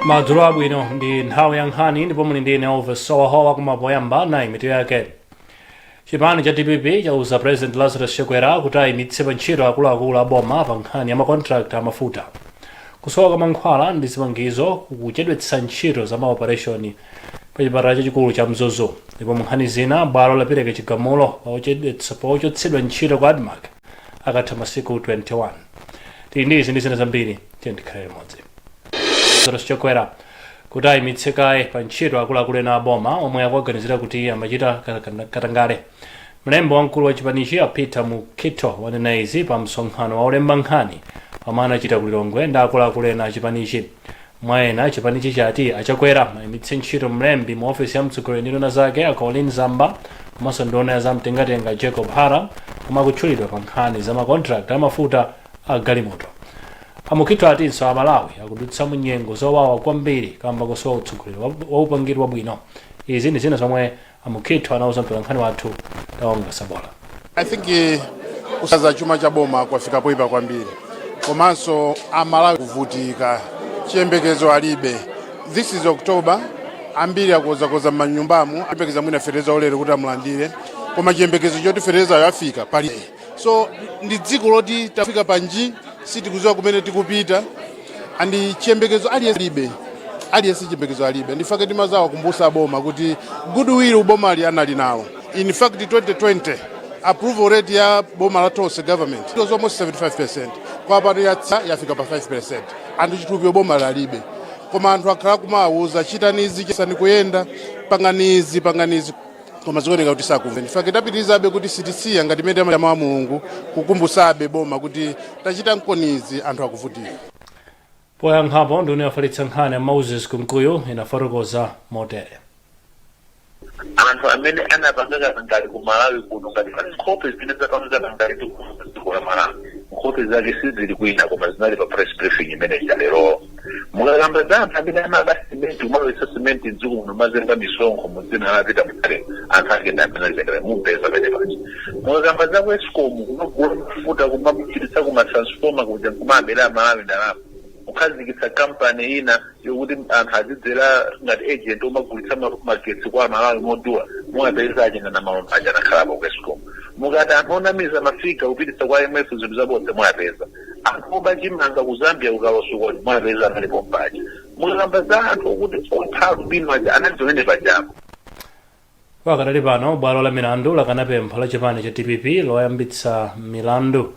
Madzulo abwino. Ndi nthawi ya nkhani ndipo muli ndi ine Elvis Sowahowa. Kumapoyamba nayi mitu yake. Chipani cha DPP chauza President Lazarus Chakwera kuti ayimitse pa ntchito akuluakulu a boma pa nkhani ya makontrakt amafuta. Kusowa kwa mankhwala ndi zipangizo kukuchedwetsa ntchito za maopereshoni pa chipatala chachikulu cha Mzuzu. Ndipo mu nkhani zina, bwalo lapereka chigamulo pa ochotsedwa ntchito kwa ADMARC akatha masiku 21. Tili ndi izi ndi zina zambiri, tiye ndikhale limodzi. Lazarus Chakwera kuti ayimitse kaye pa ntchito akuluakulu ena a boma omwe akuwaganizira kuti amachita katangale. Mlembi wamkulu wa chipanichi, a Peter Mukhito, wanena izi pa msonkhano wa olemba nkhani omwe anachita ku Lilongwe ndi akuluakulu ena a chipanichi. Mwa ena, chipanichi chati aChakwera ayimitse ntchito mlembi mu ofisi ya mtsogoleri ndi nduna zake, a Colleen Zamba, komanso nduna ya zamtengatenga, Jacob Hara, omwe akutchulidwa pa nkhani za makontrakt amafuta a galimoto. AMukhito atinso Amalawi akudutsa mu nyengo zowawa kwambiri kamba kosowa utsogoleri wa upangiri wabwino. Izi ndi zina zomwe aMukhito anauza mtolankhani wathu Tawonga Sabola. I think kusaza chuma cha boma kwafika poyipa kwambiri, komanso Amalawi kuvutika, chiyembekezo alibe. This is October, ambiri akukozakoza m'manyumbamu, ayembekeza mwina fetereza olere kuti amulandire, koma chiyembekezo choti feterezayo afika palibe. So ndi dziko loti tafika panji, sitikudziwa kumene tikupita, and chiyembekezo aliyense alibe, aliyense chiyembekezo alibe. Ndifake timazawa kumbusa boma kuti goodwill bomali anali nawo. In fact, 2020 approval rate ya boma la Tonse government it was almost 75%, kwa pano yatsa yafika pa 5%. Anthu chikhulupiriro boma lalibe, koma anthu akhala kumawuza, chitanizi, chisani kuyenda, panganizi, panganizi, koma zikuoneka kuti sakumva. Ndifake tapitirizabe kuti sitisiya ngati imene wa Mulungu kukumbusabe boma kuti tachita nkonizi, anthu akuvutika. Poyankhapo, nduna yofalitsa nkhani ya Moses Kunkuyu inafotokoza motere. Anthu amene anapanga katangale ku Malawi kuno, ngati pa nkhope zimene zapanga katangale dziko la Malawi, nkhope zake sizili kwina koma zinali pa press briefing imene lero. Mukakamba za anthu amene amaba simenti, kumalowetsa simenti mdziko muno, mazemba misonkho mu dzina la Peter Mutharika, anthu ake ndi amene ali mumpeza pamene paja. Mukakamba za ku ESCOM, kumagula mafuta, kumachititsa kuma transformer kuja, kumabera Amalawi ndalama, kukhazikitsa kampani ina yokuti anthu azidzera ngati agent omagulitsa magetsi kwa Amalawi modula, mumapeza achina na malonda aja anakhalapo ku ESCOM. Mukati anthu onamiza ma figure kupititsa kwa IMF zinthu zabodza, mumapeza anthu oba chimanga ku Zambia, kukalosukoni, mumapeza analipo mpaja. Mukakamba za anthu okuti opha alubino aja, anali pamene pajapo. Pakadali pano, bwalo la milandu lakana pempho la chipani cha DPP loyambitsa milandu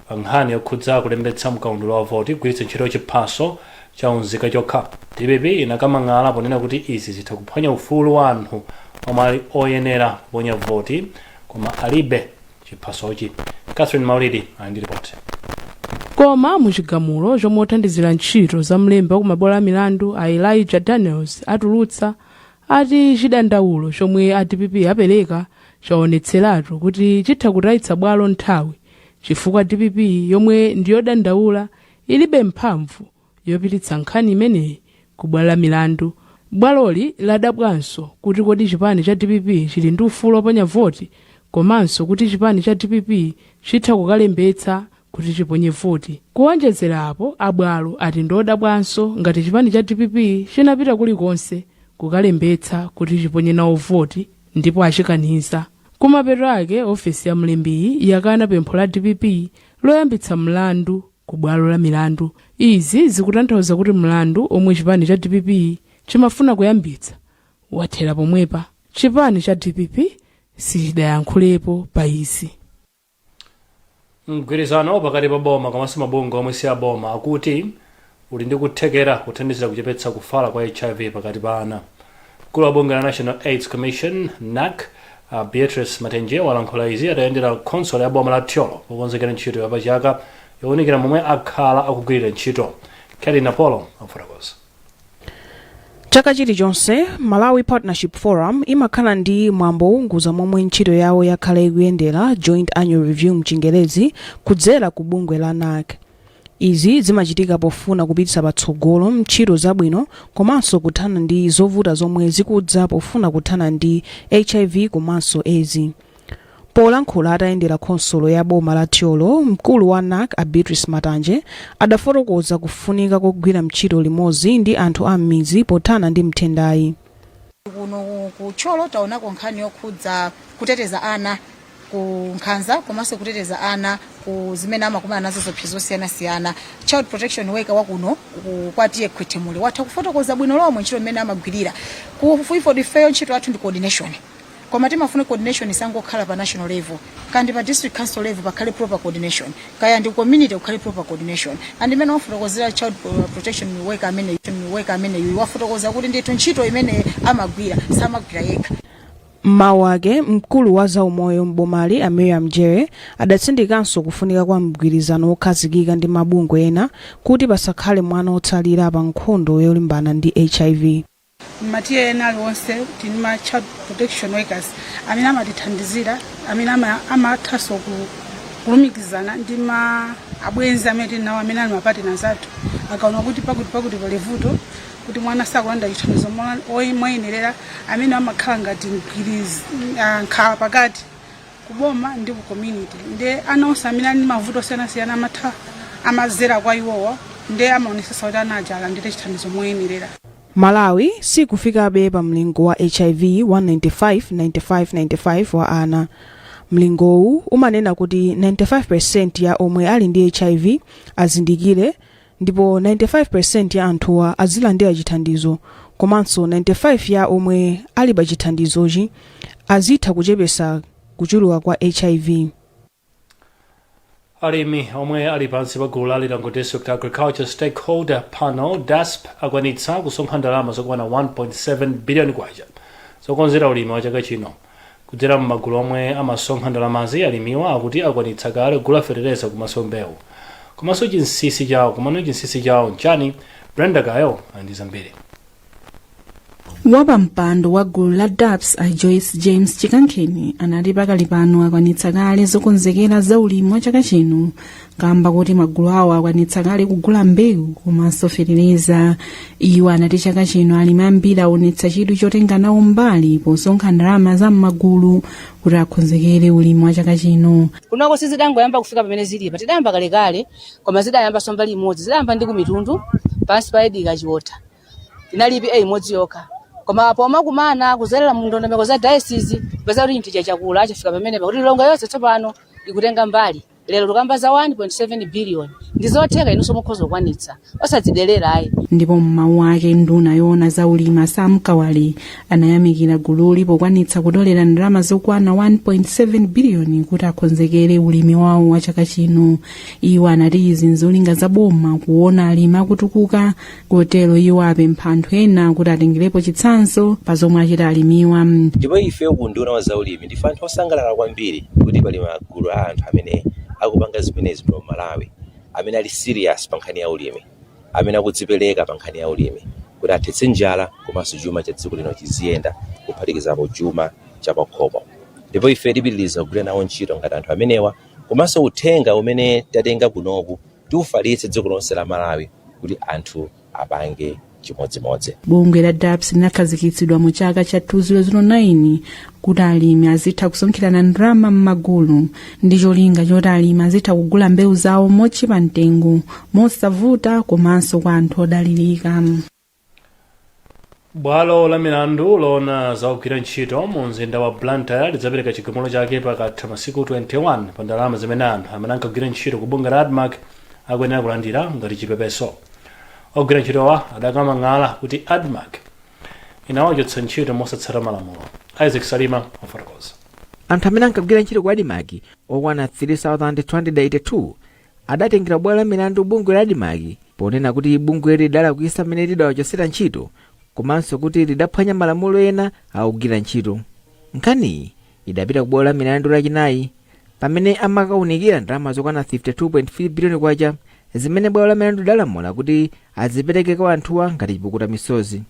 pa nkhani yokhudza kulembetsa mkaundula wa voti kugwiritsa ntchito chiphaso cha unzika chokha. DPP inakamang'ala ponena kuti izi zitha kuphwanya ufulu wa anthu omwe ali oyenera kuponya voti koma alibe chiphasochi. Catherine Maulidi ali ndi ripoti. Koma muchigamulo chomwe othandizira ntchito za mlembi wa kumabwalo a milandu, a Elijah Daniels, atulutsa, ati chidandaulo chomwe a DPP apereka chaonetseratu kuti chitha kutayitsa bwalo nthawi, chifukwa DPP yomwe ndiyodandaula ilibe mphamvu yopititsa nkhani imeneyi ku bwalo la milandu. Bwaloli ladabwanso kuti kodi chipani cha DPP chili ndi ufulu oponya voti, komanso kuti chipani cha DPP chitha kukalembetsa kuti chiponye voti. Kuwonjezera apo, abwalo ati ndiodabwanso ngati chipani cha DPP chinapita kulikonse kukalembetsa kuti chiponye nawo voti ndipo achikaniza. Kumapeto ake, ofesi ya mlembiyi yakana pempho la DPP loyambitsa mlandu ku bwalo la milandu. Izi zikutanthauza kuti mlandu omwe chipani cha DPP chimafuna kuyambitsa wathera pomwepa. Chipani cha DPP sichidayankhulepo pa izi. Mgwirizano pakati pa boma komanso mabungwe omwe si aboma akuti uli ndi kuthekera kuthandizira kuchepetsa kufala kwa HIV pakati pa ana. Mkulu wa bungwe la National AIDS Commission, NAC, Beatrice Matenje, walankhula izi atayendera khonsolo ya boma la Thyolo pokonzekera ntchito yapachaka yowunikira momwe akhala akugwirira ntchito. Kelly Napolo afotokoza. Chaka chilichonse, Malawi Partnership Forum imakhala ndi mwambo wounguza momwe ntchito yawo yakhala ikuyendera, joint annual review mchingerezi, kudzera ku bungwe la NAC. Izi zimachitika pofuna kupititsa patsogolo ntchito zabwino komanso kuthana ndi zovuta zomwe zikudza pofuna kuthana ndi HIV komanso AIDS. Polankhula atayendera khonsolo ya boma la Thyolo, mkulu wa NAC a Beatrice Matanje adafotokoza kufunika kogwira ntchito limodzi ndi anthu a m'midzi pothana ndi nthendayi. Kuno ku Thyolo taonako nkhani yokhudza kuteteza ana ku nkhanza komanso kuteteza ana ku zimene amakumana nazo, zopsa zosiyanasiyana. Child protection worker wakuno kwa T/A Khwethemule watha kufotokoza bwino lomwe ntchito imene amagwirira. Ku EAFORD ifeyo ntchito yathu ndi coordination, koma timafuna coordination isangokhala pa national level, kandi pa district council level pakhale proper coordination, kaya ndi community kukhale proper coordination. And imene wafotokozera child protection worker amene wafotokoza kuti ndithu ntchito imene amagwira samagwira yekha. Mmawu ake, mkulu wa zaumoyo m'bomali a Miriam Jere adatsindikanso kufunika kwa mgwirizano wokhazikika ndi mabungwe ena kuti pasakhale mwana otsalira pa nkhondo yolimbana ndi HIV. Ma T/A ena aliwonse tili ma child protection workers amene amatithandizira, amene amathanso kulumikizana ndi ma abwenzi amene tili nawo, amene ali ma partners athu. Akaona kuti pakuti pakuti pali vuto, kuti mwana sakulanda chithandizo moyenerera, amene amakhala ngati nkhala pakati kuboma ndi ku community. Nde ana onse amene ali ndi mavuto osiyanasiyana amatha amazera kwa iwowo, nde amaonesesa kuti ana aja alandire chithandizo moyenerera. Malawi sikufikabe pa mlingo wa HIV 195 95 95 wa ana. Mlingowu umanena kuti 95% ya omwe ali ndi HIV azindikire, ndipo 95% ya anthuwa azilandira chithandizo, komanso 95 ya omwe ali pa chithandizochi azitha kuchepesa kuchuluka kwa HIV. Alimi omwe ali pansi pa gulu la Lilongwe District Agriculture Stakeholder Panel, DASP, akwanitsa kusonkha ndalama zokwana 1.7 biliyoni kwacha zokonzera ulimi wa chaka chino kudzera m'magulu omwe amasonkha ndalamazi. Alimiwa akuti akwanitsa kale kugula fetereza komanso mbewu. Komanso chinsinsi chawo, komano chinsinsi chawo nchani? Brenda Gayo ndi zambiri. Wapampando wa gulu la DAPS a Joyce James Chikankheni anati pakali pano akwanitsa kale zokonzekera za ulimi wa chaka chino, kamba kuti magulu awo akwanitsa kale kugula mbewu komanso fetereza. Iwo anati chaka chino alimi ambiri aonetsa chidwi chotenga nawo mbali posonkha ndalama za m'magulu kuti akonzekere ulimi wa chaka chino. Kunoko sizidangoyamba kufika pamene zilipa, tidayamba kalekale, koma zidayambanso mbali imodzi. Zidayamba ndi kumitundu pansi pa Edika Chiotha, inalipi A imodzi yokha, koma pomakumana kuzerera mu ndondomeko za diocese, peza kuti chinthu chachakula, chafika pamene pakuti Lilongwe yonse tsopano ikutenga mbali. Lero tikamba za 1.7 billion, ndi zotheka, inunso mukhoza kukwanitsa, osadzidelera ayi. Ndipo mmawu ake, nduna yoona za ulimi Sam Kawale anayamikira gululi pokwanitsa kutolera ndalama zokwana 1.7 biliyoni kuti akonzekere ulimi wawo wa chaka chino. Iwo anati izi nzolinga za boma kuona alimi akutukuka, kotero iwo apempha anthu ena kuti atengerepo chitsanzo pa zomwe achita alimiwa. Ndipo ife ku unduna wa zaulimi ndife anthu osangalala kwambiri kuti pali magulu a anthu amene akupanga zimenezi muno Malawi, amene ali serious pa nkhani ya ulimi, amene akudzipereka pa nkhani ya ulimi kuti athetse njala komanso chuma cha dziko lino chiziyenda, kuphatikizapo chuma chapakhomo. Ndipo ife tipitiriza kugwira nawo ntchito ngati anthu amenewa, komanso uthenga umene tatenga kunoku tiufalitse dziko lonse la Malawi kuti anthu apange chimodzimodzi. Bungwe la DAPS linakhazikitsidwa mu chaka cha 2009 kuti alimi azitha kusonkherana ndalama m'magulu ndi cholinga choti alimi azitha kugula mbewu zawo motchipa mtengo, mosavuta, komanso kwa anthu odalirika. Bwalo la milandu loona za ogwira ntchito mu mzinda wa Blantyre lidzapereka chigamulo chake pakatha masiku 21 pa ndalama zimene anthu amene ankagwira ntchito ku bungwe la ADMARC akuyenera kulandira ngati chipepeso. Ogwira ntchitowa adakamang'ala kuti ADMARC inawachotsa ntchito mosatsata malamulo. Isaac Salima wafotokoza. Anthu amene ankagwira ntchito ku ADMARC okwana 3282 adatengera bwalo la milandu bungwe la ADMARC ponena kuti bungweli lidalakwitsa mmene lidawachotsera ntchito, komanso kuti lidaphwanya malamulo ena akugwira ntchito. Nkhaniyi idapita ku bwalo la milandu Lachinayi pamene amakaunikira ndalama zokwana 52.3 biliyoni kwacha zimene bwalo la milandu lidalamula kuti azipereke kwa anthuwa ngati chipukuta misozi.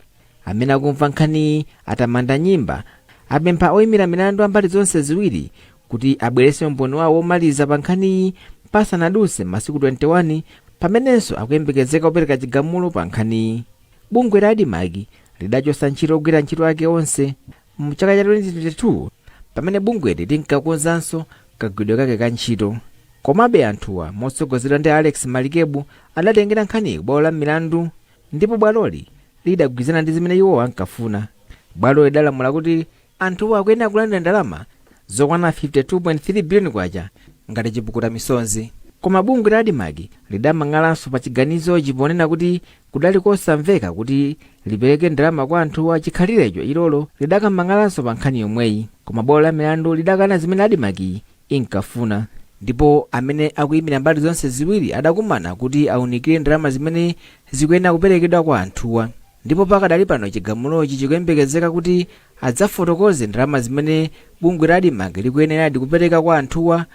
Amene akumva nkhaniyi atamanda nyimba apempha oyimira milandu ambali zonse ziwiri kuti abweretse umboni wawo womaliza pa nkhaniyi pasanadutse masiku 21, pamenenso akuyembekezeka kupereka chigamulo pa nkhaniyi. Bungwe la ADMARC lidachotsa ntchito ogwira ntchito ake onse mu chaka cha 2022 Pamene bungweli linkakonzanso kagwiridwe kake ka ntchito. Komabe anthuwa, motsogozedwa ndi Alex Malikebu, adatengera nkhaniyi ku bwalo la milandu ndipo bwaloli lidagwirizana ndi zimene iwo ankafuna. Bwalo lidalamula kuti anthuwa akuyenera kulandira ndalama zokwana 52.3 biliyoni kwacha ngati chipukuta misonzi. Koma bungwe la ADMARC lidamang'alanso pa chiganizochi ponena kuti kudali kosamveka kuti lipereke ndalama kwa anthuwa chikhalirecho ilolo lidakamang'alanso pa nkhani yomweyi. Koma bwalo la milandu lidakana zimene ADMARC inkafuna ndipo amene akuyimira mbali zonse ziwiri adakumana kuti aunikire ndalama zimene zikuyenera kuperekedwa kwa anthuwa. Ndipo pakadali pano chigamulochi chikuyembekezeka kuti adzafotokoze ndalama zimene bungwe la ADMARC likuyeneradi kupereka kwa anthuwa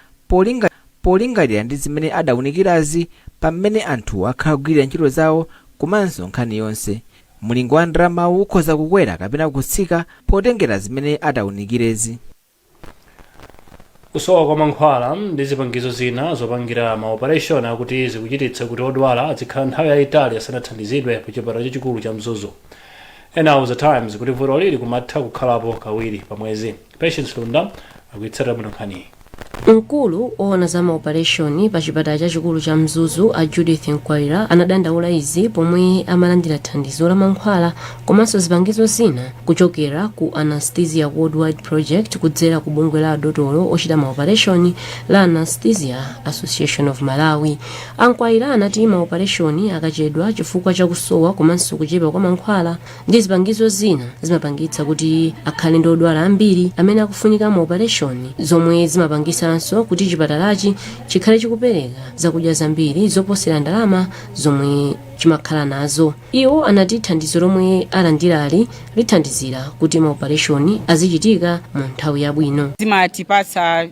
polingalira ndi zimene adaunikirazi pamene anthuwa akhala kugwirira ntchito zawo komanso nkhani yonse. Mulingo wa ndalamawu ukhoza kukwera kapena kutsika potengera zimene ataunikirezi. Kusowa kwa mankhwala ndi zipangizo zina zopangira maoperation akuti zikuchititsa kuti odwala azikhala nthawi yayitali asanathandizidwe ku chipatala chachikulu cha Mzuzu. Ena auza Times kuti vutoli likumatha kukhalapo kawiri pa mwezi. Patience Lunda akuitsatira bwino nkhaniyi. Mkulu owona za maopereshoni pa chipatala chachikulu cha Mzuzu, a Judith Mkwalira, anadandaula izi pomwe amalandira thandizo la mankhwala komanso zipangizo zina kuchokera ku Anaesthesia Worldwide Project kudzera ku bungwe la adotolo ochita maopereshoni la Anaesthesia Association of Malawi. A Mkwalira anati maopereshoni akachedwa chifukwa chakusowa komanso kuchepa kwa mankhwala ndi zipangizo zina zimapangitsa kuti akhale ndi odwala ambiri amene akufunika maopereshoni, zomwe zimapangisanso kuti chipatalachi chikhale chikupereka zakudya zambiri zoposera ndalama zomwe chimakhala nazo. Iwo anati thandizo lomwe alandirali lithandizira kuti maopereshoni azichitika mu nthawi yabwino. Zimatipatsa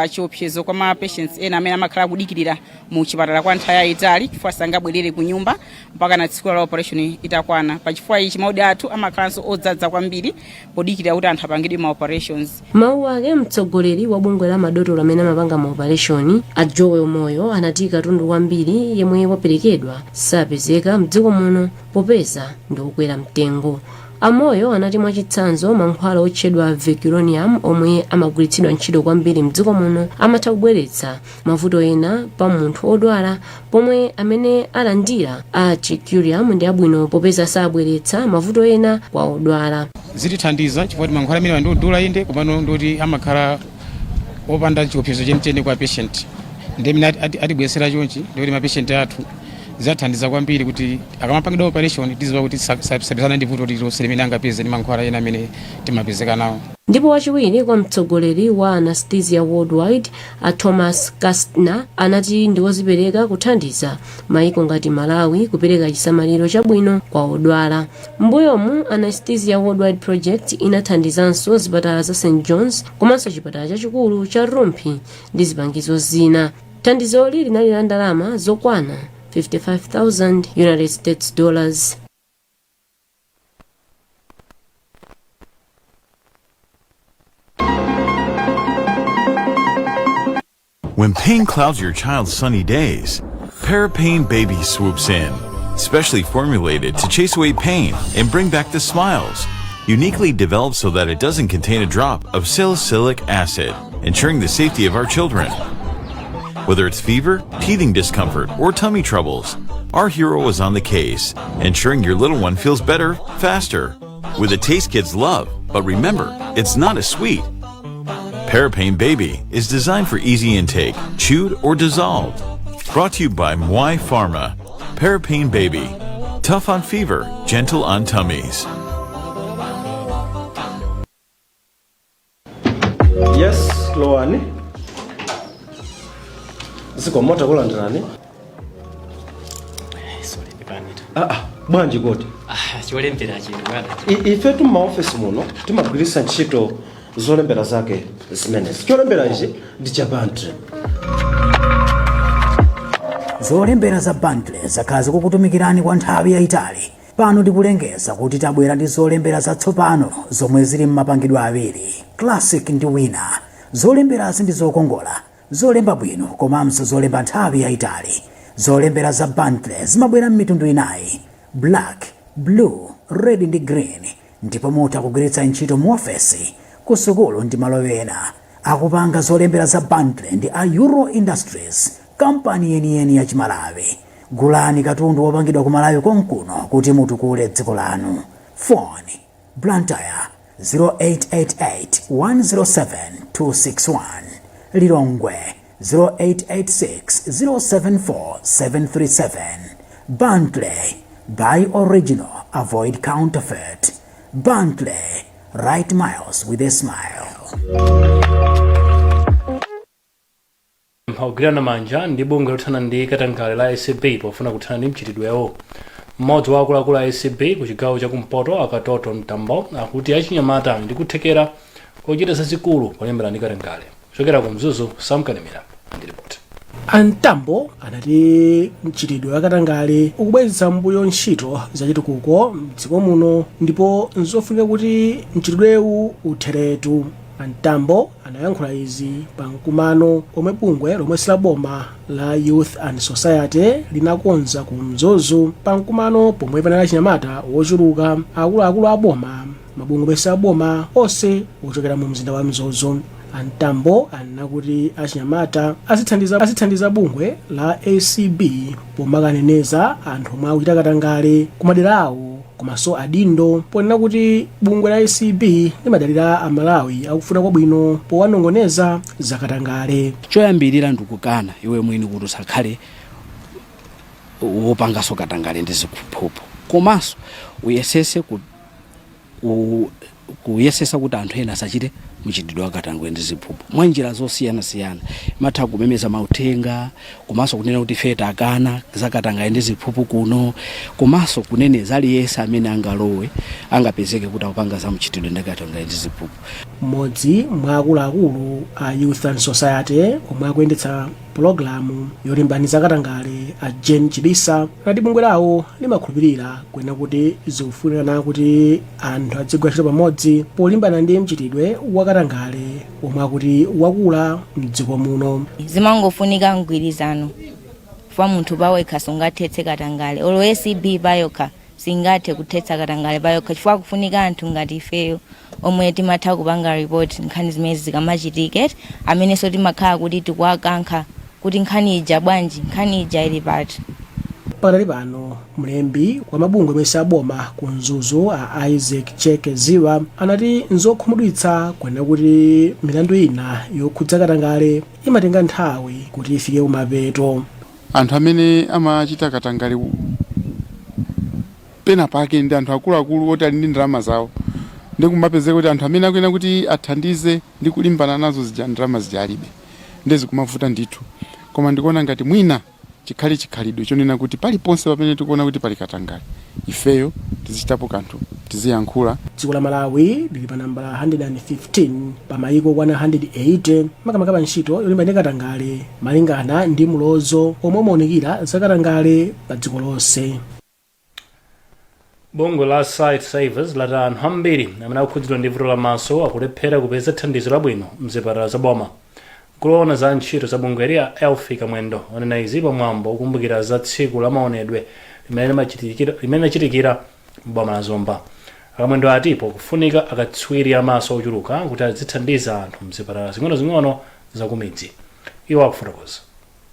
chiopsezo kwa ma patients ena amene amakhala akudikirira mu chipatala kwa nthawi yayitali chifukwa sangabwerere ku nyumba mpaka na tsiku la operation itakwana. Pachifukwa ichi mawodi athu amakhalanso odzadza kwambiri podikirira kuti anthu apangidwe ma operations. Mawu ake, mtsogoleri wa bungwe la madotolo amene amapanga maopereshoni, a Joel Moyo, anati katundu wambiri yemwe waperekedwa sapezeka mdziko muno popeza ndi okwera mtengo. A Moyo anati mwachitsanzo, mankhwala otchedwa vecuronium omwe amagwiritsidwa ntchito kwambiri mdziko muno amatha kubweretsa mavuto ena pa munthu odwala, pomwe amene alandira a atricurium ndi abwino popeza sabweretsa mavuto ena kwa odwala. Zitithandiza chifukwa kuti mankhwala amene ndi odula inde, komano ndoti amakhala opanda chiopsezo chenicheni kwa patient. Ndi amene atibweretsera chonchi, ndikuti ma patient athu zathandiza kwambiri kuti akamapangidwa operation tiziwa kuti sapezana ndi vuto lililonse limene angapeze ndi mankhwala ena amene timapezeka nawo. Ndipo wachiwiri kwa mtsogoleri wa Anaesthesia Worldwide, a Thomas Kastner, anati ndi wozipereka kuthandiza maiko ngati Malawi kupereka chisamaliro chabwino kwa odwala. M'mbuyomu Anaesthesia Worldwide Project inathandizanso zipatala za St Johns komanso chipatala chachikulu cha Rumphi ndi zipangizo zina. Thandizoli linali la ndalama zokwana 55,000 United States dollars. When pain clouds your child's sunny days, Parapain Baby swoops in. Specially formulated to chase away pain and bring back the smiles. Uniquely developed so that it doesn't contain a drop of salicylic acid, ensuring the safety of our children. Whether it's fever, teething discomfort, or tummy troubles, our hero is on the case, ensuring your little one feels better, faster. With a taste kids love, but remember, it's not a sweet. Parapain Baby is designed for easy intake, chewed or dissolved. Brought to you by Mwai Pharma. Parapain Baby. Tough on fever, gentle on tummies. Yes, lowani. Zikomo, takulandirani. Sorry, pepani. Ah, ah, bwanji kodi? Ah, cholembera chino bwana. Ifetu m'maofesi muno timagwiritsa ntchito zolembera zake zimenezi. Cholembera ichi ndi cha Bentley. Zolembera za Bentley zakhala zikukutumikirani kwa nthawi yayitali. Pano tikulengeza kuti tabwera ndi zolembera zatsopano zomwe zili m'mapangidwe awiri, Classic ndi Winner. Zolemberazi ndi zokongola, zolemba bwino komanso zolemba nthawi yayitali. Zolembera za Bentley zimabwera m'mitundu inayi: black, blue, red ndi green, ndipo mutha kugwiritsa ntchito mu ofesi. Ku sukulu ndi malo ena. Akupanga zolembera za Bentley ndi a Euro Industries, kampani yeniyeni ya Chimalawi. Gulani katundu wopangidwa ku Malawi konkuno kuti mutukule dziko lanu. Phone: Blantyre 0888 107 261, Lilongwe 0886 074 737. Bentley, buy original, avoid counterfeit. Bentley, write miles with a smile. Kugwirana manja ndi bungwe lothana ndi katangale la ACB pofuna kuthana ndi mchitidwewo. Mmodzi wa akuluakulu a ACB ku chigawo chakumpoto, a Katoto Mtambo, akuti achinyamata ali ndi kuthekera kochita zazikulu polimbana ndi katangale. Kuchokera ku Mzuzu, Sam Kanemera ndi ripoti. A Mtambo anati mchitidwe wa katangale ukubwezetsa m'mbuyo ntchito zachitukuko mdziko muno ndipo nzofunika kuti mchitidwewu utheretu. A Mtambo anayankhula izi pa mkumano omwe bungwe lomwe silaboma la Youth and Society linakonza ku Mzuzu. Pa mkumano pomwe panali achinyamata wochuluka, akuluakulu a boma, mabungwe omwe siaboma, onse ochokera mu mzinda wa Mzuzu. A Mtambo anena kuti achinyamata azithandiza bungwe la ACB pomakaneneza anthu omwe akuchita katangale kumadera awo komanso adindo, ponena kuti bungwe la ACB limadalira Amalawi akufuna kwabwino powanong'oneza za katangale. Choyambirira ndikukana iwe mwini kuti usakhale wopanganso katangale ndi ziphuphu, komanso uyesese kuyesesa kuti anthu ena asachite mchitidwe wa katangale ndi ziphuphu mwa njira zosiyanasiyana. Matha kumemeza mauthenga, komanso kunena kuti ife takana za katangale ndi ziphuphu kuno, komanso kuneneza aliyense amene angalowe, angapezeke kuti akupanga za mchitidwe ndi katangale ndi ziphuphu. Mmodzi mwa akuluakulu a Youth and Society omwe akuyendetsa pulogalamu yolimbana ndi katangale, a Jane Chibisa, anati bungwe lawo limakhulupirira kunena kuti zikufunikana kuti anthu adzigwira ntchito pamodzi polimbana ndi mchitidwe wa katangale omwe akuti wakula mdziko muno. Zimangofunika mgwirizano, chifukwa munthu pawekha sungathetse katangale, olo ACB payokha singathe kuthetsa katangale payokha, chifukwa kufunika anthu ngati ifeyo omwe timatha kupanga report nkhani zimene zikamachitika, amenenso timakhala kuti tikuwakankha kuti nkhani ija bwanji, nkhani ija ili pati. Pakadali pano, mlembi wa mabungwe omwe siaboma ku Mzuzu, a Isaac Cheke Ziwa, anati nzokhumudwitsa kunena kuti milandu ina yokhudza katangale imatenga nthawi kuti ifike kumapeto. Anthu amene amachita katangale pena pake ndi anthu akuluakulu oti ali ndi ndalama zawo, ndi kumapezeka kuti anthu amene akuyenera kuti athandize ndi kulimbana nazo zija, ndalama zija alibe, ndi zikumavuta ndithu. Koma ndikuona ngati mwina chikhale chikhalidwe chonena kuti paliponse pamene tikuona kuti pali katangale, ifeyo tizichitapo kanthu, tiziyankhula. Dziko la Malawi lili pa nambala 115 pa mayiko okwana 180 makamaka pa ntchito yolimbana ndi katangale, malingana ndi mulozo omwe umaonekera za katangale pa dziko lonse. Bungwe la Sight Savers lati anthu ambiri amene akukhudzidwa ndi vuto la maso akulephera kupeza thandizo labwino mzipatala za boma. Mkulu woona za ntchito za bungweli, a Elfie Kamwendo, wanena izi pamwambo wokumbukira za tsiku la maonedwe limene linachitikira m'boma la Zomba. Akamwendo ati pakufunika akatswiri amaso ochuluka kuti azithandiza anthu mzipatala zing'onozing'ono zakumidzi. Iwo akufotokoza.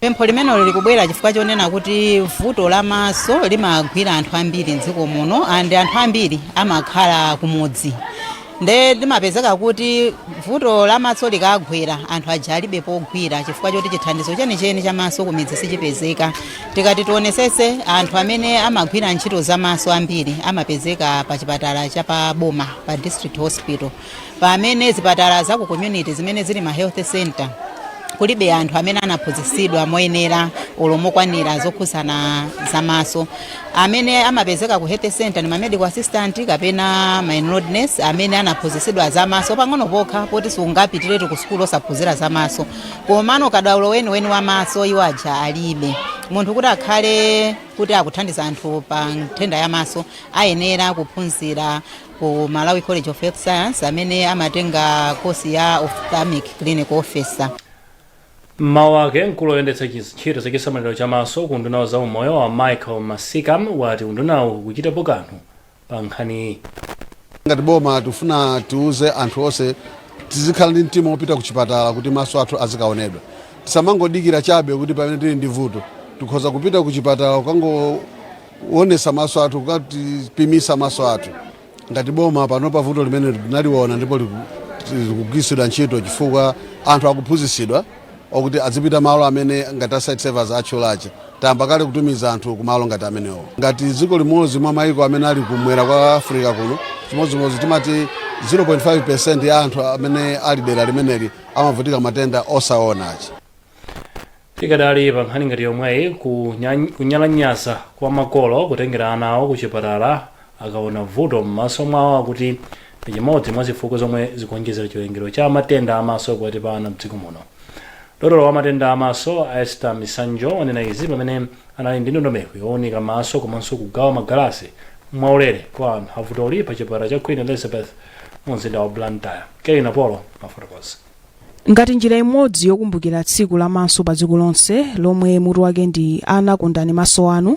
Pempho limenelo likubwera chifukwa chonena kuti vuto la maso limagwira anthu ambiri mdziko muno, and anthu ambiri amakhala kumudzi, nde limapezeka kuti vuto la maso likagwera anthu aja alibe pogwira, chifukwa choti chithandizo chenicheni cha maso kumidzi sichipezeka. Tikati tionesese, anthu amene amagwira ntchito za maso ambiri amapezeka pa chipatala cha pa boma, pa district hospital, pamene zipatala za ku community zimene zili ma health center kulibe anthu amene anaphunzitsidwa moyenera olo mokwanira zokhudzana zamaso. Amene amapezeka ku health center ndi ma medical assistant kapena ma enrolled nurse amene anaphunzitsidwa zamaso pang'ono pokha, poti sungapitiretu ku sukulu osaphunzira zamaso. Komano kadaulo weniweni wa maso iwo aja alibe. Munthu kuti akhale kuti akuthandiza anthu pa nthenda ya maso ayenera kuphunzira ku Malawi College of Health Science, amene amatenga kosi ya ophthalmic clinical officer. Mmawu ake, mkulu woyendetsa ntchito za chisamaliro cha maso ku unduna wa zaumoyo wa Michael Masika wati undunawu ukuchitapo kanthu pa nkhaniyi. Ngati boma tifuna tiuze anthu onse Tizikhala ndi mtima wopita ku chipatala kuti maso athu azikaonedwa. Tisamangodikira chabe kuti pamene tili ndi vuto. Tikhoza kupita ku chipatala kukangoonesa maso athu, kukatipimisa maso athu. Ngati boma panopa vuto limene tinaliona ndipo likugwiritsidwa ntchito chifukwa anthu akuphunzitsidwa okuti azipita malo amene ngati a Sightsavers atchulachi. Tayamba kale kutumiza anthu kumalo ngati amenewo. Ngati dziko limodzi mwa maiko amene ali kumwera kwa Africa kuno, chimodzimodzi timati 0.5 percent ya anthu amene ali dera limeneli amavutika matenda osaona achi. Tikadali pa nkhani ngati yomweyi, kunyalanyaza kwa makolo kutengera ana awo kuchipatala akaona vuto m'maso mwawo akuti ndi chimodzi mwa zifukwa zomwe zikuonjezera chiwerengero cha matenda amaso pakati pa ana mdziko muno. Dotolo wa matenda amaso a Esther Misanjo wanena izi pamene anali ndi ndondomeko yowunika maso komanso kugawa magalasi mwaulere kwa anthu avutoli pa chipatala cha Queen Elizabeth mu mzinda wa Blantyre. Kelina Polo afotokoza. Ngati njira imodzi yokumbukira tsiku la maso pa dziko lonse lomwe mutu wake ndi Ana Kondani Maso Anu,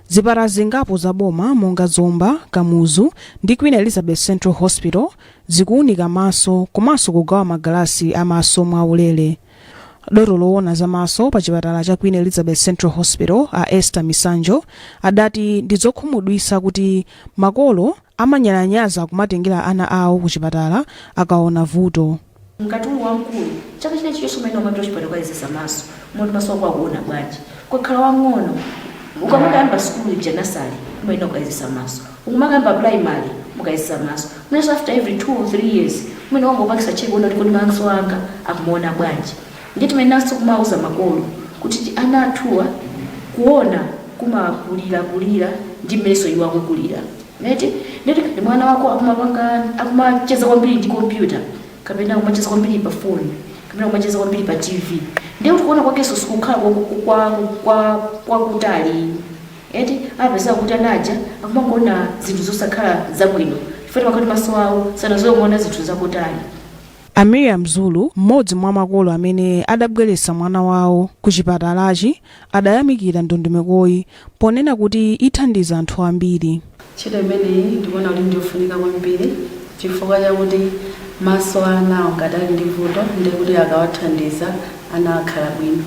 zipatala zingapo za boma monga Zomba, Kamuzu ndi Queen Elizabeth Central Hospital zikuunika maso komanso kugawa magalasi a maso mwaulere. Dotolo woona za maso pa chipatala cha Queen Elizabeth Central Hospital a Esther Misanjo adati ndi zokhumudwitsa kuti makolo amanyalanyaza kumatengera ana awo kuchipatala akaona vuto. Ngati uli wamkulu, chaka china chilichonse umayenera kumapita kuchipatala kukayezetsa maso, moti maso ako akuona bwanji. Ukakhala wang'ono, ukamakayamba sukulu ija nasale, umayenera kukayezetsa maso. Ukamakayamba primary, umakayezetsa maso. Mwinanso after every 2 or 3 years, umayenera kungopangitsa check kuona kuti kodi maso anga akumaona bwanji. Ndiye timayeneranso kumauza makolo kuti ana athuwa kuona kumakulirakulira ndi mmenenso iwo akukulira. Eti? Ndeti ngati mwana wako akumapanga akumacheza kwambiri ndi kompyuta kapena akumacheza kwambiri pa foni kapena akumacheza kwambiri pa TV ndiye kuti kuona kwakenso sikukhala kwa, kwa, kwa, kwakutali eti amapezeka kuti ana aja akumangoona zinthu zosakhala zabwino chifukwa timakhala kuti maso awo sanazolowere kuona zinthu zakutali. A Miriam Zulu, mmodzi mwa makolo amene adabweretsa mwana wawo ku chipatalachi adayamikira ndondomekoyi ponena kuti ithandiza anthu ambiri. Ntchito imeneyi ndikuona kuti ndiyofunika kwambiri chifukwa chakuti maso a anawo ngati ali ndi vuto ndiye kuti akawathandiza ana akhala bwino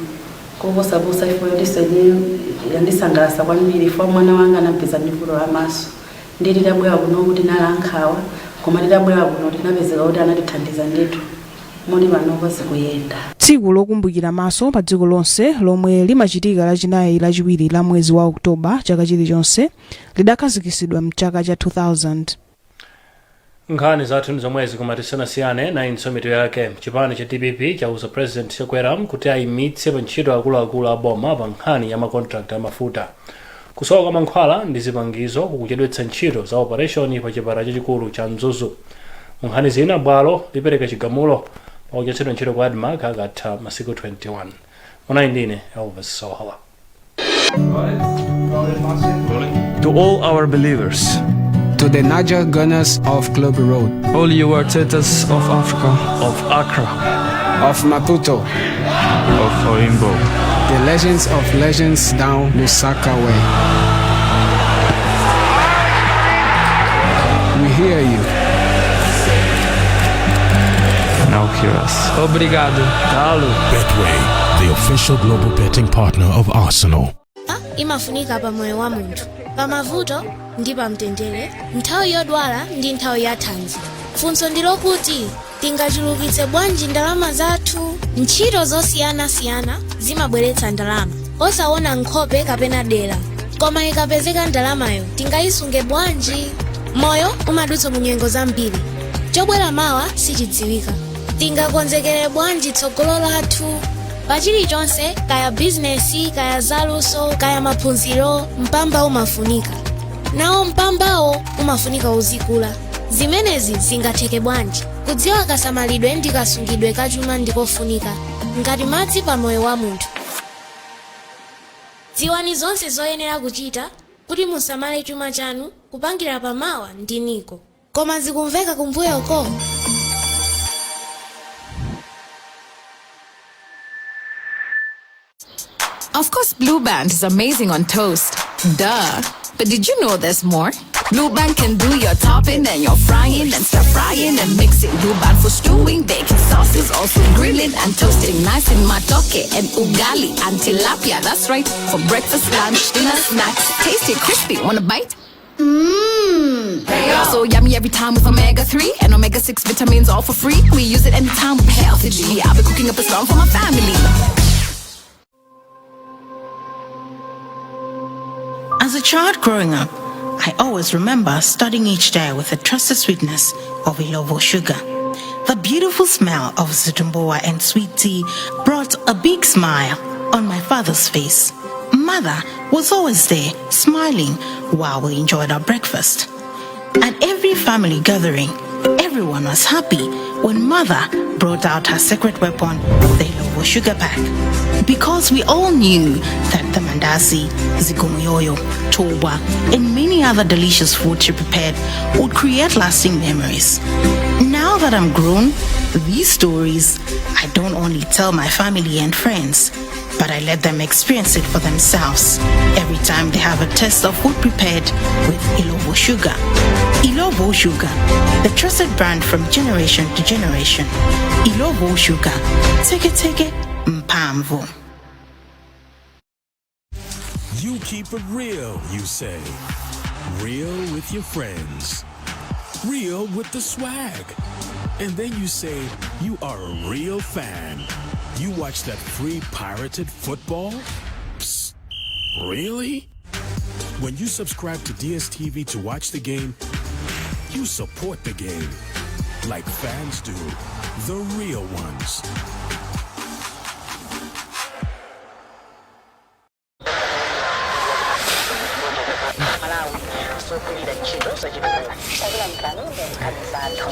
koposaposa chifukwa chotinso ineyo yandisangalatsa kwambiri chifukwa mwana wanga anampeza ndi vuto la maso. Ndiye titabwera kunoku tinali ankhawa koma titabwera kuno tinapezeka kuti anatithandiza ndithu moti panopa zikuyenda. Tsiku lokumbukira maso pa dziko lonse lomwe limachitika lachinayi lachiwiri la mwezi wa October chaka chilichonse lidakhazikitsidwa mchaka cha 2000. Nkhani zathu ndi zomwezi koma tisanasiyane nayinso mitu yake. Chipani cha dpp chauza President Chakwera kuti ayimitse pa ntchito akuluakulu a boma pa nkhani ya makontrakt a mafuta. Kusowa kwa mankhwala ndi zipangizo kukuchedwetsa ntchito za opareshoni pa chipatala chachikulu cha Mzuzu. Mu nkhani zina, bwalo lipereka chigamulo pa kuchotsedwa ntchito kwa Admarc akatha masiku 21. Munali ndine Elvis Sohala. To all our believers. To the Niger Gunners of Club Road. All you Artetas of Africa. Of Accra. Of Maputo. Of Oimbo. The legends of legends down Lusaka way. We hear you. Now hear us. Obrigado. Galo. Betway, the official global betting partner of Arsenal. Imafunika pa moyo wa munthu, pa mavuto ndi pa mtendere, nthawi yodwala ndi nthawi ya thanzi. Funso ndi lokuti tingachulukitse bwanji ndalama zathu? Ntchito zosiyanasiyana zimabweretsa ndalama osaona nkhope kapena dera, koma ikapezeka ndalamayo tingayisunge bwanji? Moyo umadutsa mu nyengo zambiri, chobwera mawa sichidziwika. Tingakonzekere bwanji tsogolo lathu pa chilichonse, kaya bizinesi, kaya zaluso, kaya maphunziro? Mpamba umafunika, nawo mpambawo umafunika uzikula. Zimenezi zingatheke bwanji? Kudziwa kasamalidwe ndi kasungidwe kachuma ndikofunika ngati madzi pa moyo wa munthu. Dziwani zonse zoyenera kuchita kuti musamale chuma chanu kupangira pamawa ndi Nico. Koma zikumveka kumbuyoko? Of course, Blue Band is amazing on toast. Duh. But did you know there's more? Blue Band can do your topping and your frying and stir frying and mixing. Blue Band for stewing, baking sauces, also grilling and toasting. Nice in matoke and ugali and tilapia. That's right, for breakfast, lunch, dinner, snacks. Tasty, crispy. Wanna bite? Mmm. So yummy every time with omega 3 and omega 6 vitamins all for free. We use it anytime with Healthy G. I'll be cooking up a storm for my family. As a child growing up, I always remember starting each day with the trusted sweetness of Illovo sugar. The beautiful smell of zitumbuwa and sweet tea brought a big smile on my father's face. Mother was always there, smiling while we enjoyed our breakfast. At every family gathering, everyone was happy when mother brought out her secret weapon, the Illovo sugar pack. Because we all knew that the mandazi, zikomoyoyo, toba, and many other delicious food she prepared would create lasting memories. Now that I'm grown, these stories I don't only tell my family and friends, but I let them experience it for themselves every time they have a taste of food prepared with Illovo sugar. Illovo Sugar, the trusted brand from generation to generation. Illovo Sugar, take it, mphamvu. You keep it real, you say. Real with your friends. Real with the swag. And then you say you are a real fan. You watch that free pirated football? Psst. Really? When you subscribe to DSTV to watch the game, you support the game. Like fans do. The real ones. Malawi zogwirira ntchito zachitukuko takulandirani ndi nkhani zathu.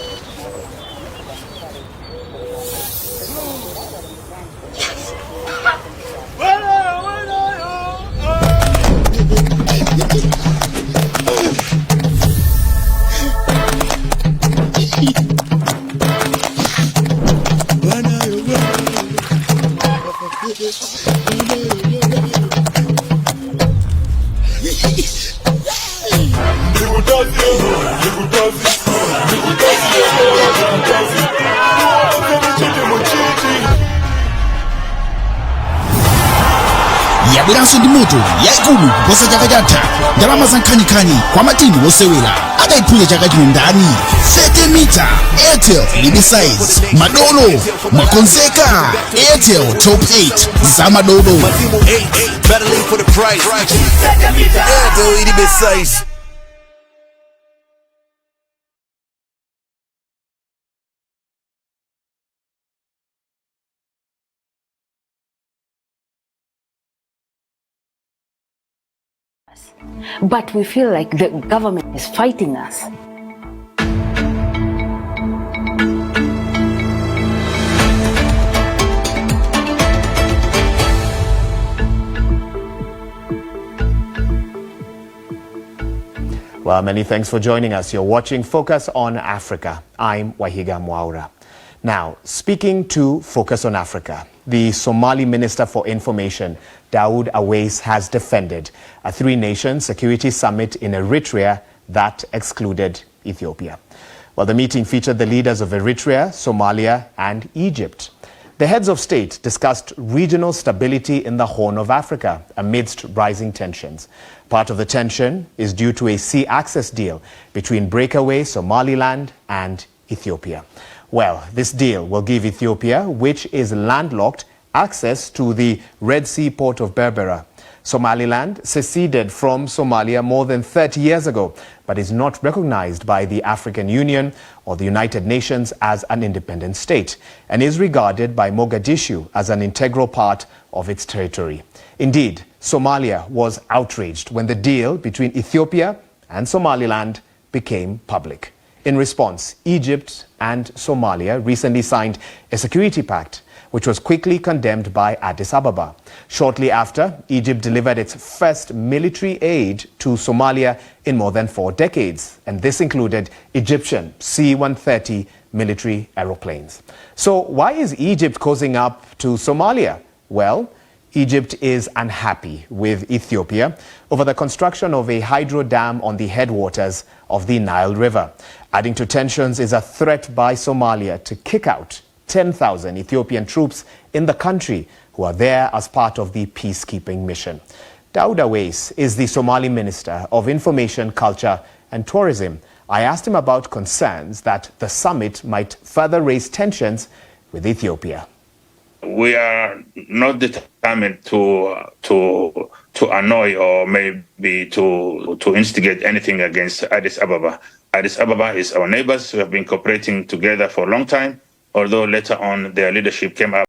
Yabweranso ndi moto yayikulu kuposa chaka chatha, ndalama za nkhaninkhani kwa matimu osewera. Atayiphunya chaka chino ndani? 30 mita Airtel ilibe size. Madolo mwakonzeka? Airtel Top 8 za madolo. Matimu 8 battling for the prize. Airtel ilibe size. But we feel like the government is fighting us. Well, many thanks for joining us. You're watching Focus on Africa. I'm Wahiga Mwaura. Now, speaking to Focus on Africa, the Somali Minister for Information, Daud Aweis, has defended a three-nation security summit in Eritrea that excluded Ethiopia. Well, the meeting featured the leaders of Eritrea, Somalia, and Egypt. The heads of state discussed regional stability in the Horn of Africa amidst rising tensions. Part of the tension is due to a sea access deal between breakaway Somaliland and Ethiopia. Well, this deal will give Ethiopia, which is landlocked, access to the Red Sea port of Berbera. Somaliland seceded from Somalia more than 30 years ago, but is not recognized by the African Union or the United Nations as an independent state, and is regarded by Mogadishu as an integral part of its territory. Indeed, Somalia was outraged when the deal between Ethiopia and Somaliland became public. In response, Egypt and Somalia recently signed a security pact, which was quickly condemned by Addis Ababa. Shortly after, Egypt delivered its first military aid to Somalia in more than 4 decades, and this included Egyptian C-130 military aeroplanes. So why is Egypt cozying up to Somalia? Well, Egypt is unhappy with Ethiopia over the construction of a hydro dam on the headwaters of the Nile River. Adding to tensions is a threat by Somalia to kick out 10,000 Ethiopian troops in the country who are there as part of the peacekeeping mission. Daud Aweis is the Somali Minister of Information, Culture and Tourism. I asked him about concerns that the summit might further raise tensions with Ethiopia. We are not determined to annoy or maybe to instigate anything against Addis Ababa. Addis Ababa is our neighbors. We have been cooperating together for a long time, although later on their leadership came up